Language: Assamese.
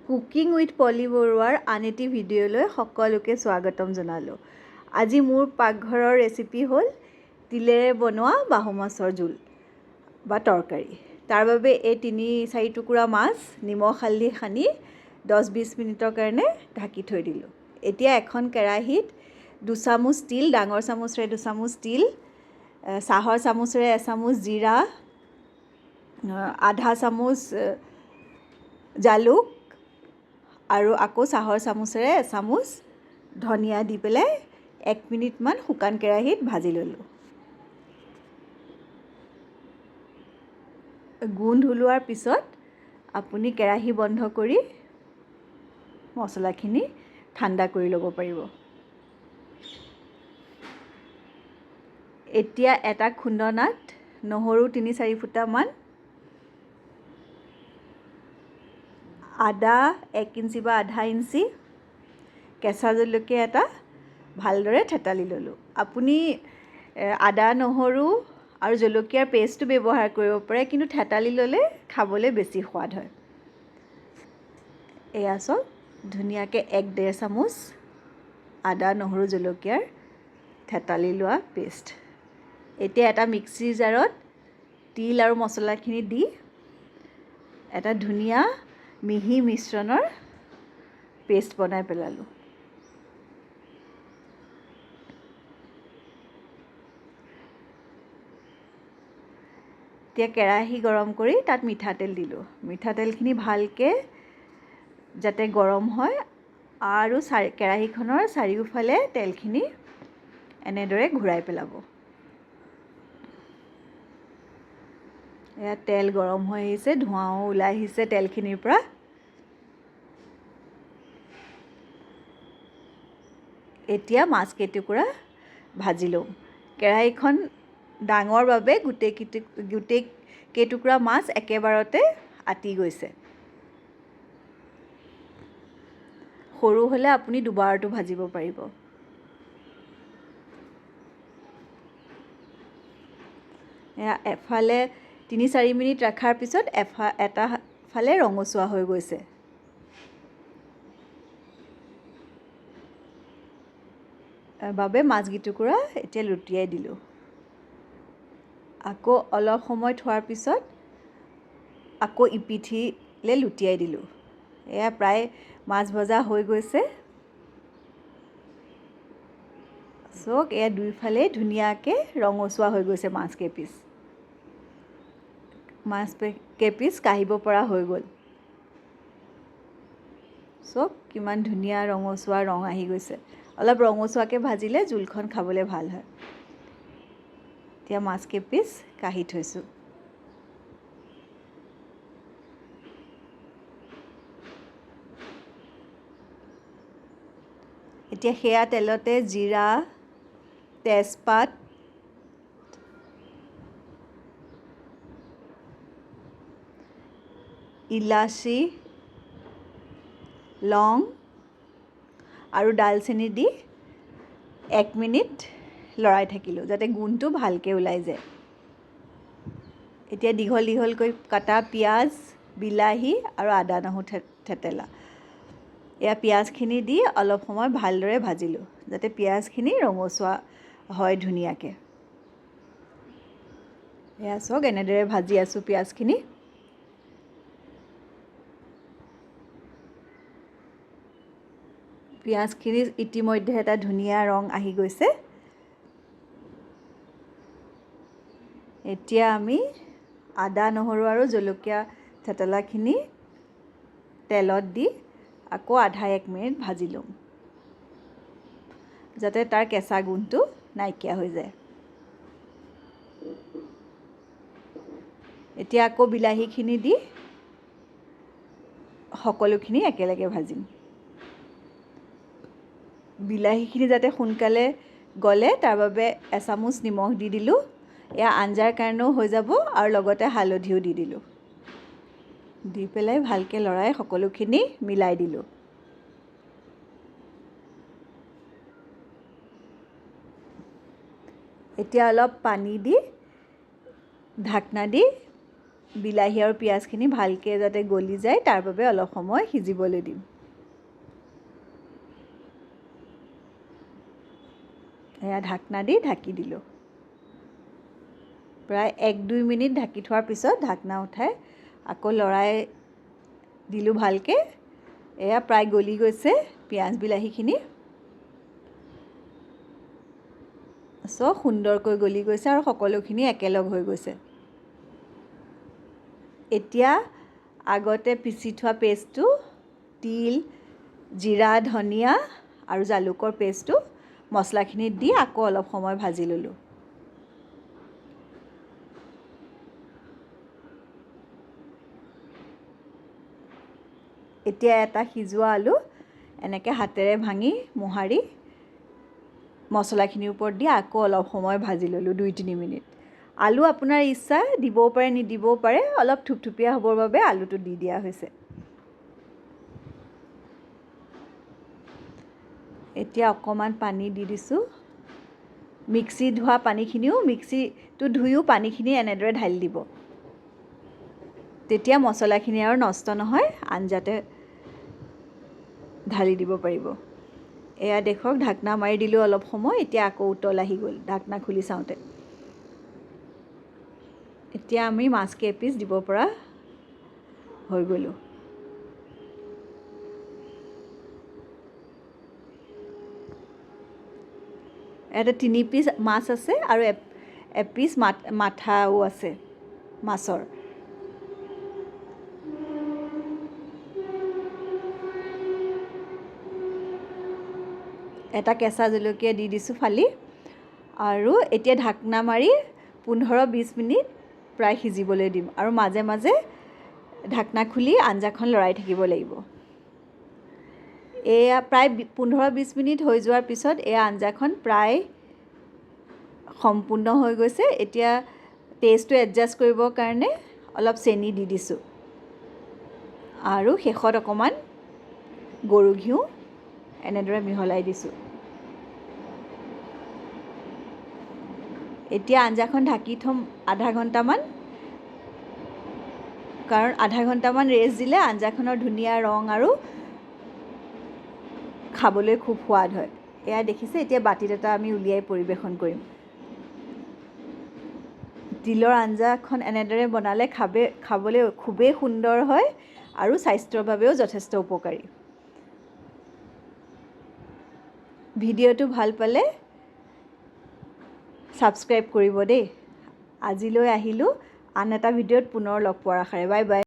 কুকিং উইথ পলি বৰুৱাৰ আন এটি ভিডিঅ'লৈ সকলোকে স্বাগতম জনালোঁ। আজি মোৰ পাকঘৰৰ ৰেচিপি হ'ল তিলেৰে বনোৱা বাহু মাছৰ জোল বা তৰকাৰী। তাৰ বাবে এই 3-4 টুকুৰা মাছ নিমখ হালধি সানি 10-20 মিনিটৰ কাৰণে ঢাকি থৈ দিলোঁ। এতিয়া এখন কেৰাহীত 2 চামুচ তিল, ডাঙৰ চামুচেৰে 2 চামুচ তিল, চাহৰ চামুচেৰে 1 চামুচ জিৰা, আধা চামুচ জালুক আৰু আকৌ চাহৰ চামুচেৰে 1 চামুচ ধনিয়া দি পেলাই 1 মিনিটমান শুকান কেৰাহীত ভাজি ল'লোঁ। গোন্ধ ওলোৱাৰ পিছত আপুনি কেৰাহী বন্ধ কৰি মছলাখিনি ঠাণ্ডা কৰি ল'ব পাৰিব। এতিয়া এটা খুন্দনাত নহৰু 3-4 ফুটামান, আদা 1 ইঞ্চি বা আধা ইঞ্চি, কেঁচা জলকীয়া এটা ভালদৰে থেতালি ল'লোঁ। আপুনি আদা নহৰু আৰু জলকীয়াৰ পেষ্টটো ব্যৱহাৰ কৰিব পাৰে, কিন্তু থেতালি ল'লে খাবলৈ বেছি সোৱাদ হয়। এয়া চাওক, ধুনীয়াকৈ 1-1.5 চামুচ আদা নহৰু জলকীয়াৰ থেতালি লোৱা পেষ্ট। এতিয়া এটা মিক্সি জাৰত তিল আৰু মছলাখিনি দি এটা ধুনীয়া মিহি মিশ্ৰণৰ পেষ্ট বনাই পেলালোঁ। এতিয়া কেৰাহী গৰম কৰি তাত মিঠাতেল দিলোঁ। মিঠাতেলখিনি ভালকৈ যাতে গৰম হয় আৰু কেৰাহীখনৰ চাৰিওফালে তেলখিনি এনেদৰে ঘূৰাই পেলাব। এয়া তেল গৰম হৈ আহিছে, ধোঁৱাও ওলাই আহিছে তেলখিনিৰ পৰা। এতিয়া মাছ কেইটুকুৰা ভাজি লওঁ। কেৰাহীখন ডাঙৰ বাবে গোটেই কেইটুকুৰা মাছ একেবাৰতে আঁতি গৈছে। সৰু হ'লে আপুনি দুবাৰতো ভাজিব পাৰিব। এয়া এফালে 3-4 মিনিট ৰখাৰ পিছত এটা ফালে ৰঙচুৱা হৈ গৈছে। বাবে মাছ কেইটুকুৰা এতিয়া লুটিয়াই দিলোঁ। আকৌ অলপ সময় থোৱাৰ পিছত আকৌ ইপিঠিলৈ লুটিয়াই দিলোঁ। এয়া প্ৰায় মাছ ভজা হৈ গৈছে। চাওক, এয়া দুইফালে ধুনীয়াকৈ ৰঙচুৱা হৈ গৈছে মাছ কেইপিচ। মাছ কেইপিচ কাঢ়িব পৰা হৈ গ'ল। চাওক কিমান ধুনীয়া ৰঙচুৱা ৰং আহি গৈছে। অলপ ৰঙচুৱাকৈ ভাজিলে জোলখন খাবলৈ ভাল হয়। এতিয়া মাছ কেইপিচ কাঢ়ি থৈছোঁ। এতিয়া সেয়া তেলতে জিৰা, তেজপাত, ইলাচি, লং আৰু ডালচেনি দি 1 মিনিট লৰাই থাকিলোঁ যাতে গোন্ধটো ভালকৈ ওলাই যায়। এতিয়া দীঘল দীঘলকৈ কটা পিঁয়াজ, বিলাহী আৰু আদা নহৰু থেতেলা, এয়া পিঁয়াজখিনি দি অলপ সময় ভালদৰে ভাজিলোঁ যাতে পিঁয়াজখিনি ৰঙচুৱা হয় ধুনীয়াকৈ। এয়া চাওক, এনেদৰে ভাজি আছোঁ পিঁয়াজখিনি। পিঁয়াজখিনি ইতিমধ্যে এটা ধুনীয়া ৰং আহি গৈছে। এতিয়া আমি আদা নহৰু আৰু জলকীয়া থেতেলাখিনি তেলত দি আকৌ আধা 1 মিনিট ভাজি ল'ম যাতে তাৰ কেঁচা গোন্ধটো নাইকিয়া হৈ যায়। এতিয়া আকৌ বিলাহীখিনি দি সকলোখিনি একেলগে ভাজিম। বিলাহীখিনি যাতে সোনকালে গলে তাৰ বাবে 1 চামুচ নিমখ দি দিলোঁ। এয়া আঞ্জাৰ কাৰণেও হৈ যাব আৰু লগতে হালধিও দি দিলোঁ। দি পেলাই ভালকৈ লৰাই সকলোখিনি মিলাই দিলোঁ। এতিয়া অলপ পানী দি ঢাকনা দি বিলাহী আৰু পিঁয়াজখিনি ভালকৈ যাতে গলি যায় তাৰ বাবে অলপ সময় সিজিবলৈ দিম। এয়া ঢাকনা দি ঢাকি দিলোঁ। প্ৰায় 1-2 মিনিট ঢাকি থোৱাৰ পিছত ঢাকনা উঠাই আকৌ লৰাই দিলোঁ ভালকৈ। এয়া প্ৰায় গলি গৈছে পিঁয়াজ বিলাহীখিনি, চব সুন্দৰকৈ গলি গৈছে আৰু সকলোখিনি একেলগ হৈ গৈছে। এতিয়া আগতে পিচি থোৱা পেষ্টটো, তিল, জিৰা, ধনিয়া আৰু জালুকৰ পেষ্টটো মছলাখিনিত দি আকৌ অলপ সময় ভাজি ল'লোঁ। এতিয়া এটা সিজোৱা আলু এনেকৈ হাতেৰে ভাঙি মোহাৰি মছলাখিনিৰ ওপৰত দি আকৌ অলপ সময় ভাজি ল'লোঁ, 2-3 মিনিট। আলু আপোনাৰ ইচ্ছা, দিবও পাৰে নিদিবও পাৰে। অলপ থুপথুপীয়া হ'বৰ বাবে আলুটো দি দিয়া হৈছে। এতিয়া অকণমান পানী দি দিছোঁ। মিক্সি ধোৱা পানীখিনিও, মিক্সিটো ধুইও পানীখিনি এনেদৰে ঢালি দিব, তেতিয়া মছলাখিনি আৰু নষ্ট নহয়, আঞ্জাতে ঢালি দিব পাৰিব। এয়া দেখক, ঢাকনা মাৰি দিলোঁ অলপ সময়। এতিয়া আকৌ উতল আহি গ'ল ঢাকনা খুলি চাওঁতে। এতিয়া আমি মাছ কেইপিচ দিব পৰা হৈ গ'লোঁ। ইয়াতে 3 পিচ মাছ আছে আৰু এপিচ মাথাও আছে মাছৰ। এটা কেঁচা জলকীয়া দি দিছোঁ ফালি। আৰু এতিয়া ঢাকনা মাৰি 15-20 মিনিট প্ৰায় সিজিবলৈ দিম আৰু মাজে মাজে ঢাকনা খুলি আঞ্জাখন লৰাই থাকিব লাগিব। এয়া প্ৰায় 15-20 মিনিট হৈ যোৱাৰ পিছত এয়া আঞ্জাখন প্ৰায় সম্পূৰ্ণ হৈ গৈছে। এতিয়া টেষ্টটো এডজাষ্ট কৰিবৰ কাৰণে অলপ চেনি দি দিছোঁ আৰু শেষত অকণমান গৰু ঘিউ এনেদৰে মিহলাই দিছোঁ। এতিয়া আঞ্জাখন ঢাকি থ'ম আধা ঘণ্টামান, কাৰণ আধা ঘণ্টামান ৰেষ্ট দিলে আঞ্জাখনৰ ধুনীয়া ৰং আৰু খাবলৈ খুব সোৱাদ হয়। এয়া দেখিছে, এতিয়া বাতিত এটা আমি উলিয়াই পৰিৱেশন কৰিম। তিলৰ আঞ্জাখন এনেদৰে বনালে খাবলৈ খুবেই সুন্দৰ হয় আৰু স্বাস্থ্যৰ বাবেও যথেষ্ট উপকাৰী। ভিডিঅ'টো ভাল পালে ছাবস্ক্ৰাইব কৰিব দেই। আজিলৈ আহিলোঁ, আন এটা ভিডিঅ'ত পুনৰ লগ পোৱাৰ আশাৰে। Bye bye.